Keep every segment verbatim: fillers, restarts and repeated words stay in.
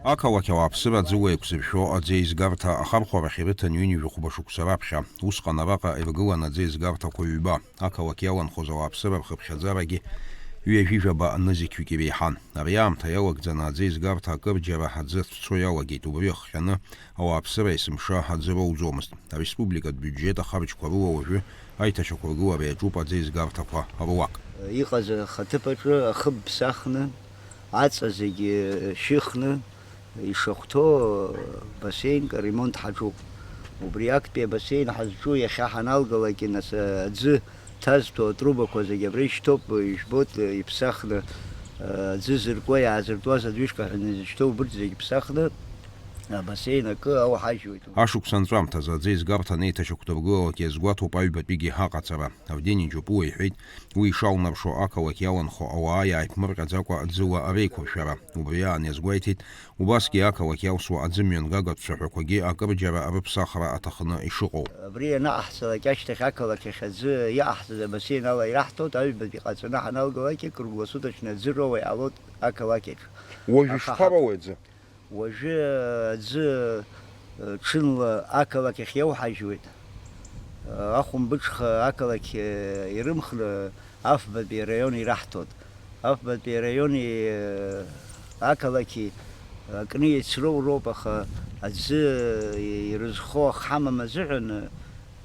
Ақалақь ауааԥсыра аӡы уеиқәзыршәо аӡеизгарҭа ахархәарахь ирыҭан ҩынҩажәи хәба шықәса раԥхьа. Усҟан араҟа иргылан аӡеизгарҭақәа ҩба. Ақалақь иаланхоз ауааԥсыра рхыԥхьаӡарагьы ҩажәи жәаба нызқьҩык иреиҳан. Ари аамҭа иалагӡаны аӡеизгарҭа акырџьара аӡы ацәцо иалагеит, убри иахҟьаны ауааԥсыра есымша аӡы роуӡомызт. Ареспубликатә биуџьет ахарџьқәа рыла уажәы аиҭашьақәыргылара иаҿуп аӡеизгарҭақәа руак. Иҟаз ахаҭыԥ аҿы ахыб ԥсахны, аҵа зегьы шьыхны, ишахәҭоу бассейнк аремонт ҳаҿуп. Убри актәи абассеин ҳазҿу иахьа ҳаналгалакгьы, нас, аӡы ҭазҭәо атрубақәа зегьы абра ишьҭоуп, ижәбоит, иԥсахны, аӡы зыркуа, иаазыртуаз адвижка ҳәа изышьҭоу убырҭ зегьы ԥсахны, абассеин акы ауҳажьуеит. Ашықәс анҵәамҭазы аӡеизгарҭа анеиҭашьақәдыргылалак иазгәаҭоуп аҩбатәигьы аҟаҵара. Авдени Џьопуа иҳәеит, уи ишалнаршо ақалақь иаланхо ауаа иааиԥмырҟьаӡакәа аӡыла реиқәыршәара. Убри аан иазгәеиҭеит, убасгьы ақалақь иалсуа аӡымҩангагатә цәаҳәақәагьы акырџьара рыԥсахра аҭахны ишыҟоу. Абри ианаҟаҳҵалак ашьҭахь ақалақь ахь аӡы иаҟаҳҵаз абассеин ала ираҳҭоит, аҩбатәи ҟаҵаны ҳаналгалакгьы круглосуточно аӡы роуа иҟалоит ақалақь аҿы. Уажәы Аха ишԥароуеи аӡы? Уажәы аӡы, э, ҽынла ақалақь ахь иауҳажьуеит. Э, ахәымбыҽха ақалақь, э, ирымхны Афбатәи араион ираҳҭоит. Афбатәи араиони, э, ақалақьи акны еицроуроуп, аха аӡы, э, ирызхо ах ҳамам азыҳәан, э,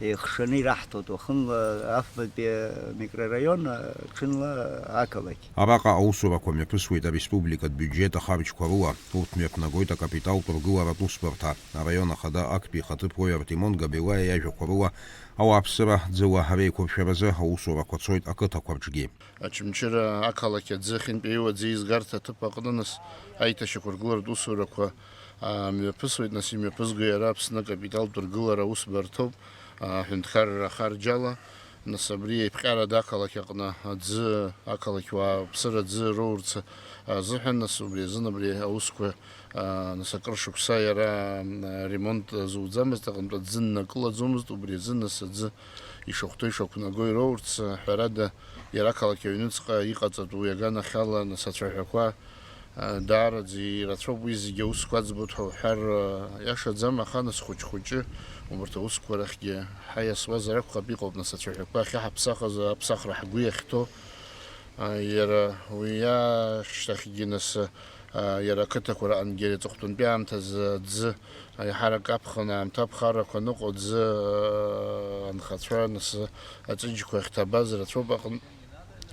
еихшаны ираҳҭоит. Уахынла Афбатәи амикрораион, э, ҽынла ақалақь. Араҟа аусурақәа мҩаԥысуеит ареспубликатә биуџьет ахарџьқәа рыла, урҭ мҩаԥнагоит акапиталтә ргыларатә усбарҭа. Араион ахада актәи ихаҭыԥуаҩ Артемон Габелаиа иажәақәа рыла, ауааԥсыра ӡыла реиқәыршәаразы аусурақәа цоит ақыҭақәа рҿгьы. Очамчыра ақалақь аӡы ахьынтәаиуа аӡеизгарҭа аҭыԥ аҟны, нас, аиҭашьақәыргыларатә усурақәа, аа, мҩаԥысуеит, нас, имҩаԥызго иара Аԥсны акапиталтә ргылара аусбарҭоуп, аа, аҳәынҭқарра ахарџьала. Нас абри аиԥҟьарада ақалақь аҟны аӡы, ақалақь уааԥсыра аӡы роурц азыҳәан, нас, убри азын абри аусқәа, аа, нас, акыр шықәса иара, м, ремонт зуӡамызт, аҟынтә аӡы ннакылаӡомызт, убри азын, нас, аӡы ишахәҭоу ишақәнаго ироурц, ҳәарада, иара ақалақь аҩныҵҟа иҟаҵатәу иаганахьала, нас, ацәаҳәақәа, а, даараӡа ирацәоуп, уи зегьы аусқәа аӡбоит ҳәа уҳәар, а, иашаӡам, аха, нас, хәыҷ-хәыҷы убарҭ аусқәа рахьгьы ҳаиасуазар акәхап, иҟоуп, нас, ацәаҳәақәа ахьаҳаԥсахыз, аԥсахра ҳгәы иахьҭоу, а, иара уи ашьҭахьгьы, нас, а, иара ақыҭақәа раҟынгьы ари аҵыхәтәантәи аамҭазы аӡы аиҳарак аԥхын аамҭа аԥхаррақәа аныҟоу аӡы, а, анхацәа, нас, аҵәыџьқәа ахьҭабаз рацәоуп аҟны.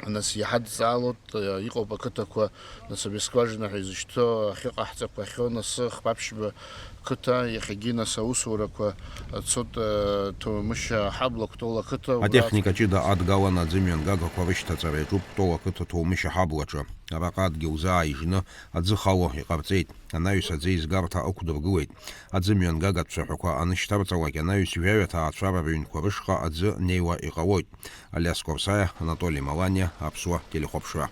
Нас иҳадҵаалоит, иҟоуп ақыҭақәа, нас, абри скважина ҳәа изышьҭоу ахьыҟаҳҵақәахьоу, нас, хԥа-ԥшьба қыҭа, иахьагьы, нас, аусурақәа цоит, Ҭоумышь аҳабла Кәтол ақыҭа, убра Атехника ҷыда адгалан аӡымҩангагақәа рышьҭаҵара иаҿуп Кәтол ақыҭа Ҭоумышь аҳаблаҿы. Араҟа адгьыл заа ижны аӡы хало иҟарҵеит. Анаҩс аӡеизгарҭа ықәдыргылеит. Аӡымҩангагатә цәаҳәақәа анышьҭарҵалак анаҩс жәаҩа ҭаацәара рыҩнқәа рышҟа аӡы неиуа иҟалоит. Алиас Корсаиа, Анатоли Маланиа, Аԥсуа телехәаԥшра.